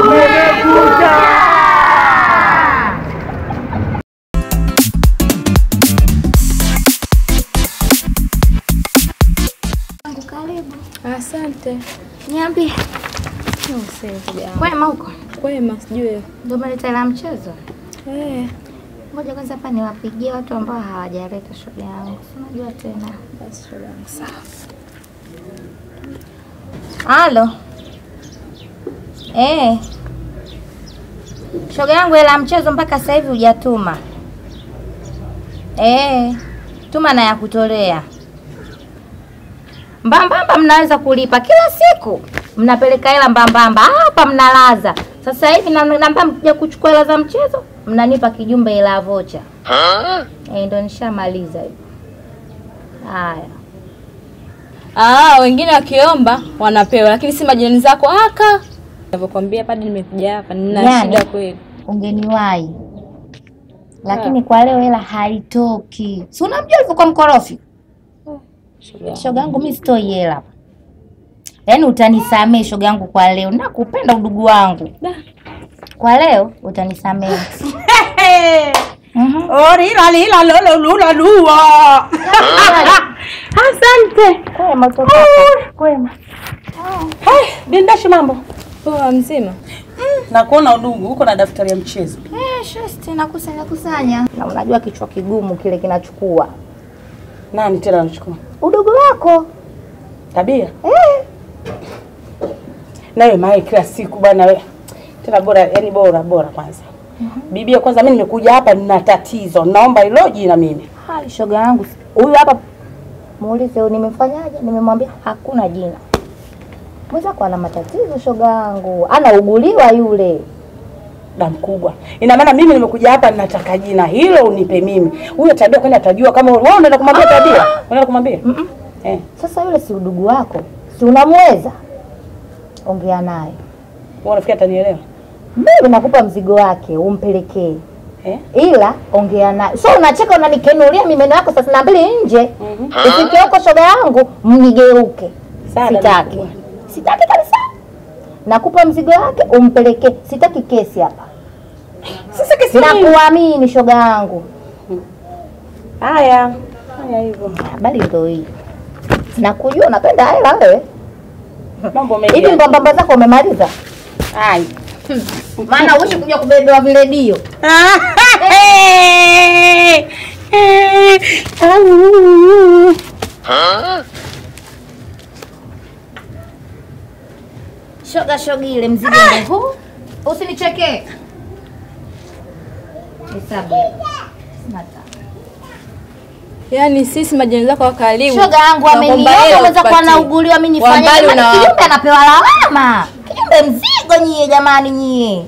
Umekuja. Karibu. Asante. Niambie. Kwema huko? Kwema, sijui. Ndio umeleta hela mchezo? Eh. Ngoja kwanza hapa niwapigie watu ambao hawajaleta shoga yangu. Si unajua tena. Basi shoga yangu sawa. Halo. Eh. Shoga yangu hela mchezo mpaka sasa hivi hujatuma. Eh. Tuma na ya kutolea. Mbambamba mnaweza kulipa kila siku. Mnapeleka hela mbambamba hapa mnalaza. Sasa hivi namba mkija kuchukua hela za mchezo, mnanipa kijumbe hela vocha. Eh, ndio nishamaliza hiyo. Haya. Ah, wengine wakiomba wanapewa, lakini si majirani zako aka. Ninavyokuambia padi nimekuja hapa nina shida kweli. Ungeniwahi. Lakini kwa leo hela haitoki. Si unamjua alivyokuwa mkorofi? Shoga yangu mimi sitoi hela. Yaani utanisamee shoga yangu kwa leo. Nakupenda udugu wangu. Kwa leo utanisamee. Ori la lila lolo lula lua. Asante. Kwema kutoka. Kwema. Hey, Dindashi mambo. Poa mzima. Na kuona udugu huko na daftari ya mchezo. Eh, shosti nakusanya kusanya. Na unajua kichwa kigumu kile kinachukua. Nani tena anachukua? Udugu wako. Tabia? Eh. Nawe mae kila siku bwana wewe. Tena bora, yani bora bora kwanza. Bibia kwanza mimi nimekuja hapa nina tatizo. Naomba hilo jina mimi. Hai shoga yangu. Huyu hapa muulize nimemfanyaje? Nimemwambia hakuna jina. Mwenzako ana matatizo shoga yangu. Anauguliwa yule. Damu kubwa. Ina maana mimi nimekuja hapa ninataka jina hilo unipe mimi. Huyo Tabia kwani atajua kama wewe unaenda kumwambia Tabia? Unaenda kumwambia? Eh. Sasa yule si udugu wako. Si unamweza? Ongea naye. Wewe unafikiri atanielewa? Mimi nakupa mzigo wake umpelekee. Eh? Ila ongea naye. So unacheka unanikenulia mimeno yako saa 2 nje. Ufike huko shoga yangu mnigeuke. Sitaki. Sitaki kabisa. Nakupa mzigo wake umpelekee. Sitaki kesi hapa. Sasa kesi nakuamini shoga yangu. Haya. Haya hivyo. Habari ndio hii. Nakujua unapenda hela wewe. Mambo mengi. Hivi mbambamba zako umemaliza? Ai. Maana uishi kuja kubebewa viledio. Shoga shogile mzigo huu. Usinichekee. Hesabu. Sina. Yaani sisi majirani zako wa karibu. Shoga yangu ameniomba mwenzako anauguliwa mimi nifanye. Kijumbe anapewa lawama. Kijumbe mzigo nyie jamani nyie.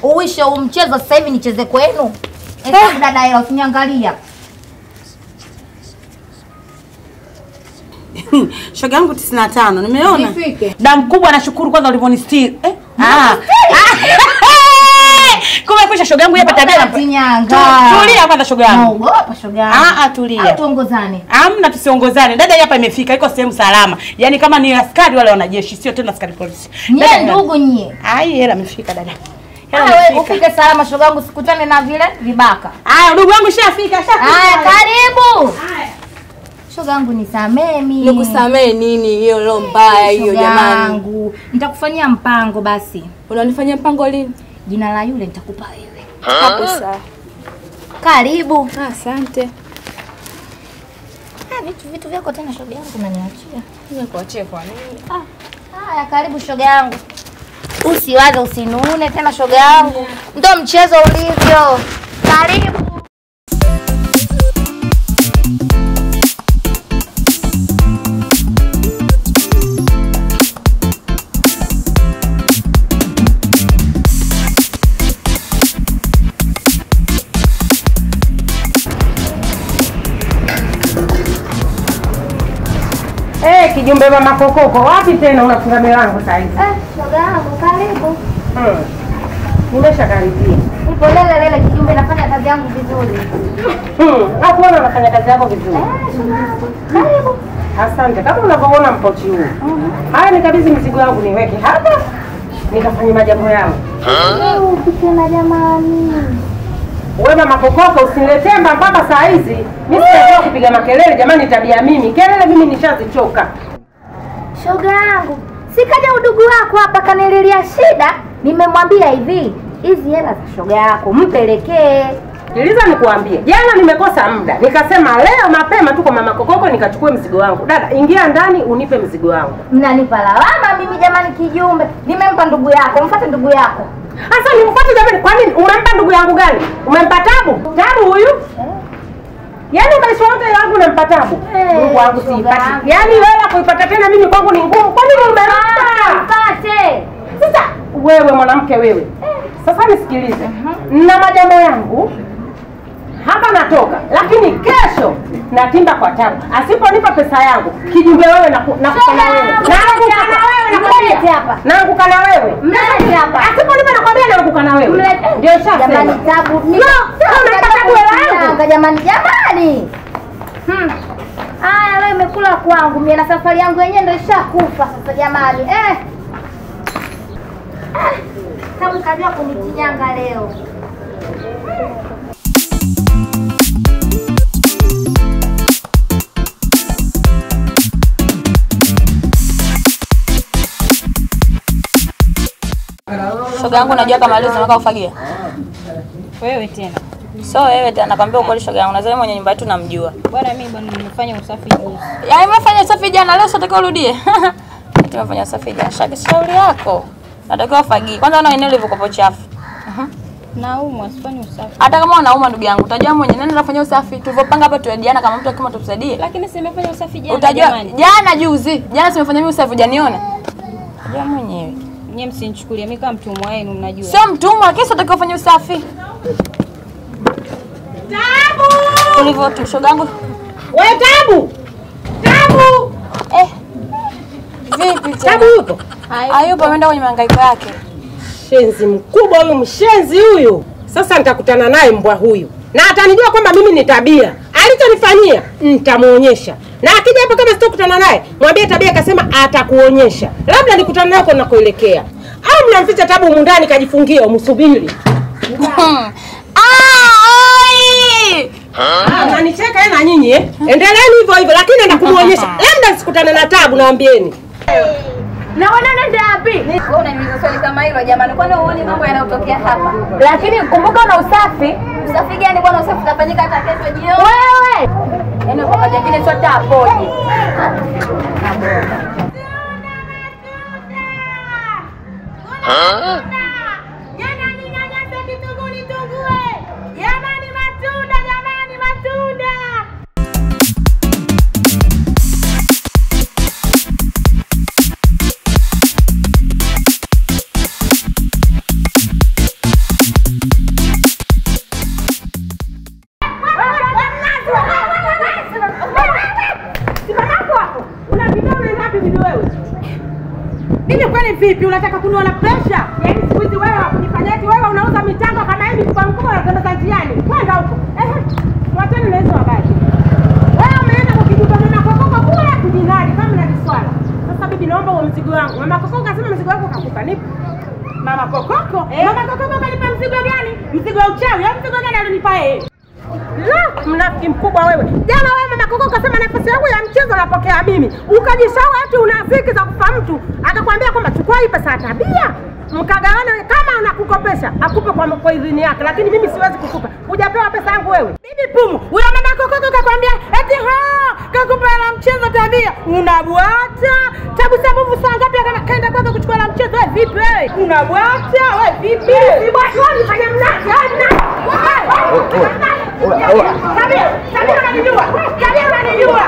Uishe huu mchezo sasa hivi nicheze kwenu. Hesabu dada hela usiniangalia. Shoga yangu 95 nimeona. Damu kubwa nashukuru kwanza ulivyonistiri. Eh? Ah. Kumbe shoga yangu hapa Tabia. Tulia kwanza shoga yangu. Naogopa shoga yangu. Ah, tulia. Tuongozane. Hamna tusiongozane. Dada hapa imefika iko sehemu salama. Yaani kama ni askari wale wanajeshi sio tena askari polisi. Nyie ndugu nyie. Ai hela imefika dada. Hela imefika. Ufike salama shoga yangu sikutane na vile vibaka. Haya ndugu yangu shafika, shafika. Haya karibu. Haya. Shoga yangu nisamee mimi. Nikusamee nini hiyo roho mbaya hiyo jamani? Nitakufanyia mpango basi. Unanifanyia mpango lini? Jina la yule nitakupa wewe. Hapo sawa. Karibu. Asante. Ah, vitu vyako tena shoga yangu unaniachia. Nikuachie kwa nini? Ah. Haya karibu shoga yangu. Usiwaze usinune tena shoga yangu. Ndio mchezo ulivyo. Karibu. Kijumbe mama kokoko, wapi tena unafunga milango sasa hivi? Eh, shoga yangu karibu. Nimeshakaribia. Nipo lele lele kijumbe nafanya kazi yangu vizuri. Hapo wewe unafanya kazi yako vizuri. Eh, shoga yangu. Karibu. Asante. Kama unavyoona mpochi huu. Haya, nikabidhi mizigo yangu niweke hapa. Nikafanye majambo yangu. Tena jamani. Wewe mama Kokoko usiniletee mbamba saa hizi. Mimi sitaki kupiga makelele jamani, tabia mimi. Kelele mimi nishazichoka. Shoga yangu, sikaja udugu wako hapa kanililia shida. Nimemwambia hivi, hizi hela za shoga yako mpelekee. Niliza nikuambie, jana nimekosa muda. Nikasema leo mapema tu kwa mama Kokoko nikachukue mzigo wangu. Dada, ingia ndani unipe mzigo wangu. Mnanipa lawama mimi jamani kijumbe. Nimempa ndugu yako, mfuate ndugu yako. Sasa nimfuate jamani, kwa nini? Umempa ndugu yangu gani? Umempa Tabu? Tabu huyu? Yaani maisha yote yangu nampa Tabu. Mungu wangu siipati. Yaani wewe kuipata tena mimi kwangu ni ngumu. Kwa nini umempa? Mpate. Sasa wewe mwanamke wewe. Sasa nisikilize. Na majambo yangu hapa natoka, lakini kesho natimba kwa Tabu. Asiponipa pesa yangu, kijumbe wewe na kukana wewe. Na hapa. Naanguka na wewe. Mlete hapa. Asiponipa nakwambia naanguka na wewe. Ndio sasa. Jamani Tabu. No, unampa Tabu hela yangu. Jamani jamani. Haya leo imekula kwangu mimi na safari yangu yenyewe ndio ishakufa sasa jamani. Tabu kaja kunitinyanga leo. Shoga yangu unajua kama leo unataka kufagia? Wewe tena. So wewe tena nakwambia ukweli shoga yangu, nadhani mwenye nyumba yetu namjua. Bwana mimi bwana nimefanya usafi juzi. Yaani umefanya usafi jana, leo sitakiwa urudie. Tumefanya usafi jana. Shaka shauri yako. Natakiwa ufagie. Kwanza una eneo lilivyokuwa chafu. Naumwa, sifanyi usafi. Hata kama unauma ndugu yangu, utajua mwenye nani anafanya usafi. Tulivyopanga hapa tuadiana kama mtu akima tusaidie. Lakini si nimefanya usafi jana. Utajua jana juzi. Jana simefanya mimi usafi, hujaniona? Utajua mwenyewe. Nyie msinichukulie mimi kama mtumwa wenu mnajua. Sio mtumwa, lakini sitakiwa kufanya usafi. Tabu! Ulivyo tu shoga yangu. Wewe Tabu! Tabu! Vipi tena? Tabu yupo? Hayupo, ameenda kwenye mahangaiko yake. Shenzi mkubwa huyu, mshenzi huyu. Sasa nitakutana naye mbwa huyu. Na atanijua kwamba mimi ni Tabia. Alichonifanyia nitamuonyesha. Na akija hapa kama sitokutana naye, mwambie Tabia akasema atakuonyesha. Labda nikutane naye huko nakoelekea. Au mnamficha Tabu humu ndani kajifungie umsubiri. Oi! Mnanicheka na nyinyi eh? Endeleeni hivyo hivyo lakini naenda kumuonyesha. Labda sikutane na Tabu naambieni. Na wewe unaenda wapi? Wewe unaniuliza swali kama hilo jamani, kwani huoni mambo yanayotokea hapa? Lakini kumbuka una usafi. Usafi gani bwana? Usafi utafanyika hata kesho jioni. Wewe! Yaani kwa wakati mwingine sio hata apoje. Jamani nyanyasa kitunguu nitungue. Jamani matunda, jamani matunda. Vipi unataka kuniona pressure? Yaani siku hizi wewe unifanya eti wewe unauza mitango kama hivi kwa mkubwa unatembeza njiani. Kwenda huko. Tuachane na hizo habari. Wewe umeenda kwa kijuba mama Kokoko kule kujinadi kama na kiswala. Sasa bibi naomba huo mzigo wangu. Mama Kokoko kasema mzigo wako kakupa nipi? Mama Kokoko? Mama Kokoko kanipa mzigo gani? Mzigo wa uchawi au mzigo gani alinipa yeye? La, mnafiki mkubwa wewe. Jana wewe mama Kokoko kasema nafasi yangu ya mchezo napokea mimi. Ukajishauri eti una ziki za kufa mtu, akakwambia kwamba chukua hii pesa ya Tabia. Mkagawana kama anakukopesha, akupe kwa idhini yake, lakini mimi siwezi kukupa. Hujapewa pesa yangu wewe. Bibi Pumu, huyo mama Kokoko kakwambia eti kakupa hela mchezo Tabia. Unabwata. Tabu sababu saa ngapi kaenda kwako kuchukua hela mchezo wewe vipi wewe? Unabwata wewe vipi? Sibwata wewe nifanya mnafiki wewe mnafiki. Tabia, Tabia unanijua. Tabia unanijua.